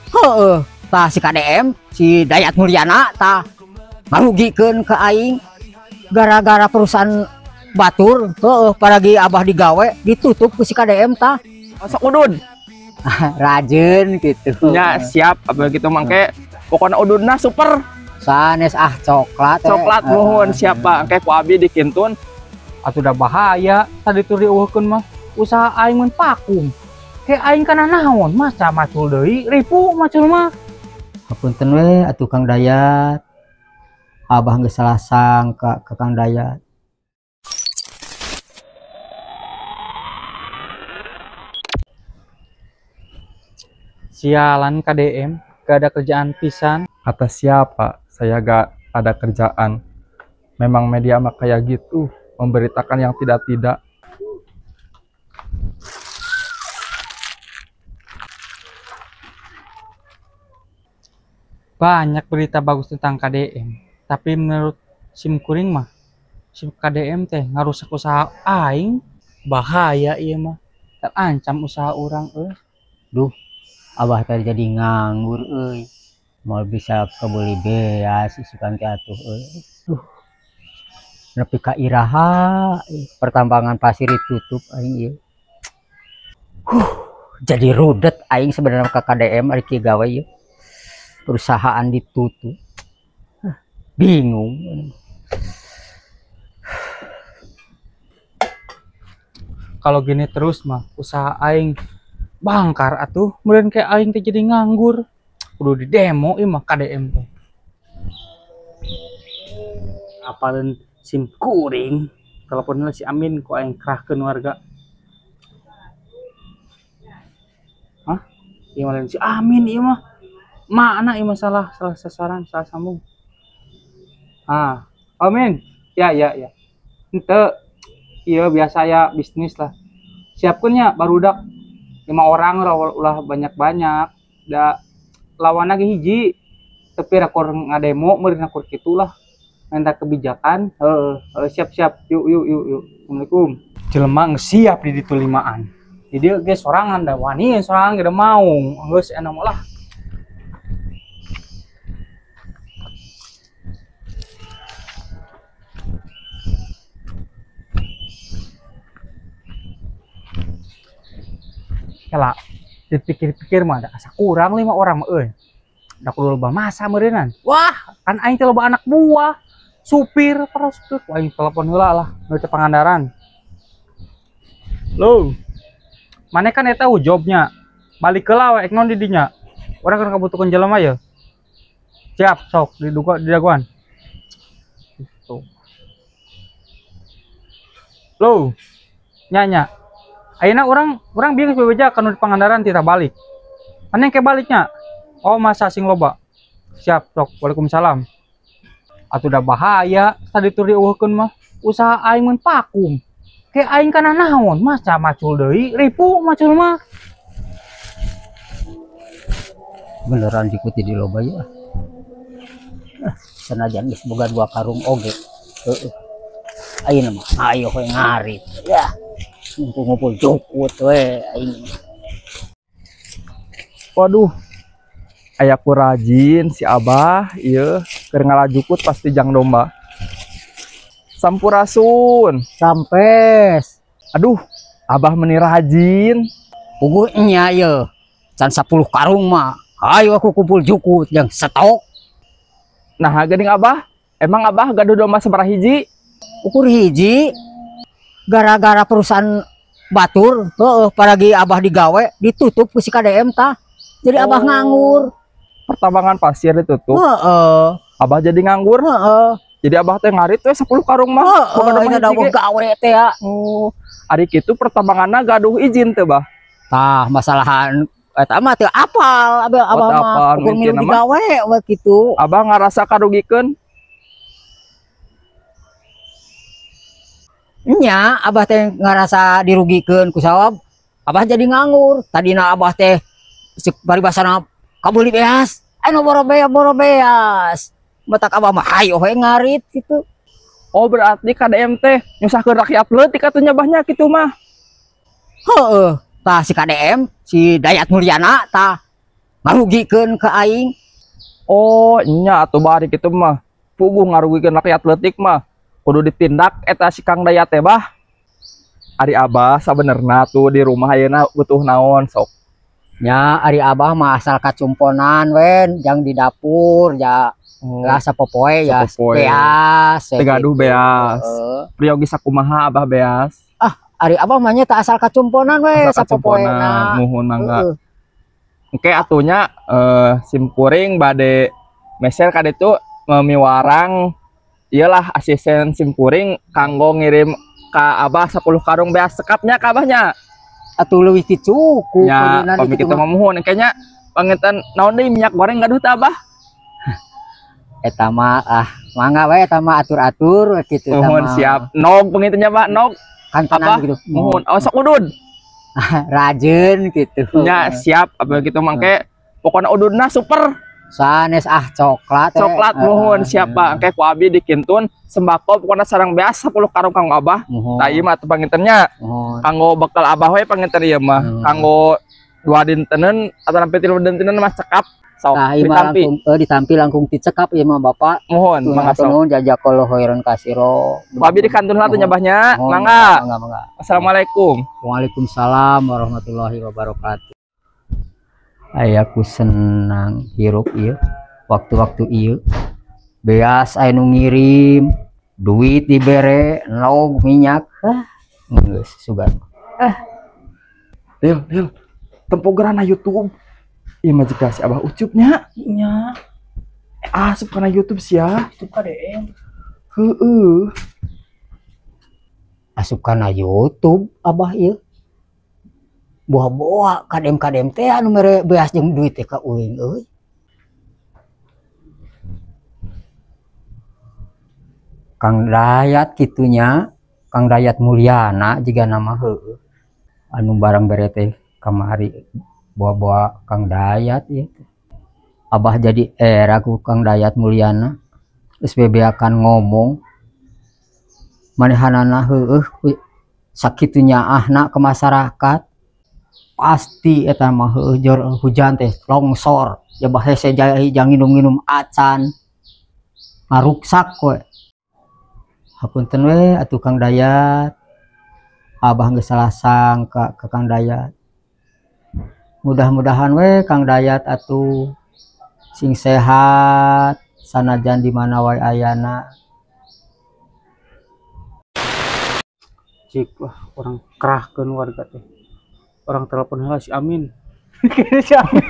Heeh, tah si KDM, si Dayat Mulyana tah ngarugikeun ka aing gara-gara perusahaan batur, heeh, paragi abah digawe ditutup ku si KDM tah. Sok udud. Rajin gitu. Ya siap, apa gitu mangke pokoknya ududna super. Sanes ah coklat. Coklat nuhun siap Pak, engke ku abi dikintun. Atuh da bahaya tadi tur dieuweuhkeun mah usaha aing mun vakum. Kayak aing kana naon maca macul deui ripu macul mah. Hapunten we atuh Kang Dayat. Abah geus salah sangka ka Kang Dayat. Sialan KDM, gak ada kerjaan pisan. Kata siapa? Saya gak ada kerjaan. Memang media mah kayak gitu, memberitakan yang tidak-tidak. Banyak berita bagus tentang KDM, tapi menurut sim kuring mah, sim KDM teh ngarusak usaha aing, bahaya ieu mah, terancam usaha urang euy. Duh, abah teh jadi nganggur euy. Moal bisa kebeli beas isukan teh atuh euy. Duh. Nepi ka iraha pertambangan pasir ditutup aing ieu. Huh, jadi rudet aing sebenarnya ka KDM ari kieu gawe ieu. Perusahaan ditutup. Bingung. Kalau gini terus mah usaha aing bangkar atuh, meureun kayak aing teh jadi nganggur. Kudu di demo ieu mah KDM teh. Apaleun sim kuring, teleponnya si Amin ku aing kerahkeun warga. Hah? Ieu mah si Amin ieu mah. Mana ieu masalah salah sasaran, salah sambung. Ah, Amin. Ya, ya, ya. Henteu. Iya biasa ya bisnis lah. Siapkeun nya barudak 5 orang ulah banyak-banyak. Da lawan lagi hiji. Tapi rakor ngademo meureun akur kitulah. Minta kebijakan. Heeh, siap-siap. Yuk, yuk, yuk, yuk. Assalamualaikum. Jelema geus siap di ditu limaan. Di dieu ge sorangan da wani sorangan ge da maung. Geus enak mah lah. Kela, dipikir-pikir mah ada asa kurang 5 orang mah euy. Da kudu loba masa meureunnan. Wah, kan aing teh loba anak buah, supir, para supir. Wah, aing telepon heula lah, nu teh Pangandaran. Lo. Maneh kan eta jobnya. Balik heula we ek naon di dinya. Urang kan kabutuhkeun jelema ye. Siap, sok diduga didagoan. Tuh. Lo. Nya-nya. Ayeuna urang bieu geus bebeja ka nu di Pangandaran tita balik. Maneh ke baliknya? Oh, masa sing loba. Siap, sok. Waalaikumsalam. Atuh da bahaya tadi tur dieuweuhkeun mah. Usaha aing mun vakum. Ke aing kana naon? Maca macul deui, ripu macul mah. Beneran diikuti di loba ya. Senajan geus boga 2 karung oge. Heeh. Ayeuna mah ayo we ngarit. Ya. Ngumpul-ngumpul jukut we aing. Waduh. Aya ku rajin si Abah ieu keur ngalajukut pasti jang domba. Sampurasun. Sampes. Aduh, Abah meni rajin. Puguh nya ieu. Can 10 karung mah. Ayo aku kumpul jukut jang stok. Nah, geuning Abah, emang Abah gaduh domba sabaraha hiji? Ukur hiji. Gara-gara perusahaan batur, heeh, paragi Abah digawe ditutup ku si KDM tah. Jadi Abah nganggur. Pertambangan pasir ditutup. Heeh. Abah jadi nganggur. Heeh. Jadi Abah teh ngarit we 10 karung mah. Heeh, Boga domba ini hiji ada ge. gawe teh ya. Oh, ari kitu pertambanganna gaduh izin teh, Bah? Tah, masalahan eta mah teu apal, abah, Oh, abah teu mah apal, ukur mungkin milu mah. digawe we kitu. Abah ngarasa karugikeun? Nya, abah teh ngarasa dirugikeun ku sawab, abah jadi nganggur. Tadina abah teh paribasana kabeuli beas, anu borobeas. Matak abah mah hayo we ngarit gitu. Oh, berarti KDM teh nyusahkeun rakyat leutik atuh nya bahnya kitu mah. Heeh, tah si KDM, si Dayat Mulyana tah Ngarugikeun ka aing. Oh, nya atuh bari kitu mah. Puguh ngarugikeun rakyat leutik mah. Kudu ditindak eta si Kang Dayat teh bah. Ari Abah sabenerna tuh di rumah ayeuna butuh naon sok. Nya ari Abah mah asal kacumponan wen jang di dapur ya. Lah sapopoe ya beas. Teu gaduh beas. Priyogi sakumaha Abah beas? Ah, ari Abah mah nya tak asal kacumponan we sapopoe na. Muhun mangga. Engke atunya simkuring bade meser ka ditu miwarang iyalah asisten simkuring kanggo ngirim ka Abah 10 karung beas sekapnya ka Abahnya. Atuh leuwih ti cukup nya pami kitu mah muhun engke nya panginten naon deui minyak goreng gaduh teh Abah? Eta mah ah mangga we eta mah atur-atur kitu eta mah. Siap. Nog panginten nya Pak, nog. Kantenan gitu. Muhun. Oh sok udud. Rajeun gitu. Nya siap apa gitu mangke pokona ududna super. Sanes ah coklat. Coklat muhun siap Pak. Engke ku abi dikintun sembako pokona sareng beas 10 karung kanggo Abah. Tah ieu mah atuh panginten nya. Kanggo bekal Abah we panginten ieu mah. Kanggo 2 dintenan atau sampai 3 dintenan mah cekap. Sok nah, ditampi. Langkung, ditampi langkung dicekap ieu mah Bapak. Mohon, mangga sok. Nuhun jazakallahu khairan kasiro. Abi di kantun lah tuh nyabahnya. Mangga. Mangga, mangga. Assalamualaikum. Waalaikumsalam warahmatullahi wabarakatuh. Ayaku senang hirup ieu waktu-waktu ieu. Beas aya nu ngirim, duit dibere, nog minyak. Hah, geus sugan. Ah. Lil, lil. Tempo gerana YouTube. Iya mah jika si Abah Ucupnya. Nya. Asup kana YouTube sia. YouTube KDM. Heeh. Asup kana YouTube Abah ieu. Boa-boa KDM-KDM teh anu mere beas jeung duit teh ka uing euy. Kang Dayat kitunya, Kang Dayat Mulyana jiga nama heueuh. Anu barang bere teh kamari bawa-bawa Kang Dayat ya. Abah jadi era ku Kang Dayat Mulyana geus bebeakan ngomong manehanana heueuh sakitu nyaahna ke masyarakat pasti eta mah heueuh jor hujan teh longsor ya bah hese jang nginum-nginum acan ngaruksak we. Hapunten we atuh Kang Dayat, Abah geus salah sangka ka Kang Dayat. Mudah-mudahan we Kang Dayat atuh sing sehat sanajan di mana wae ayana. Cik wah orang kerahkeun warga teh. Orang telepon heula si Amin. Si Amin.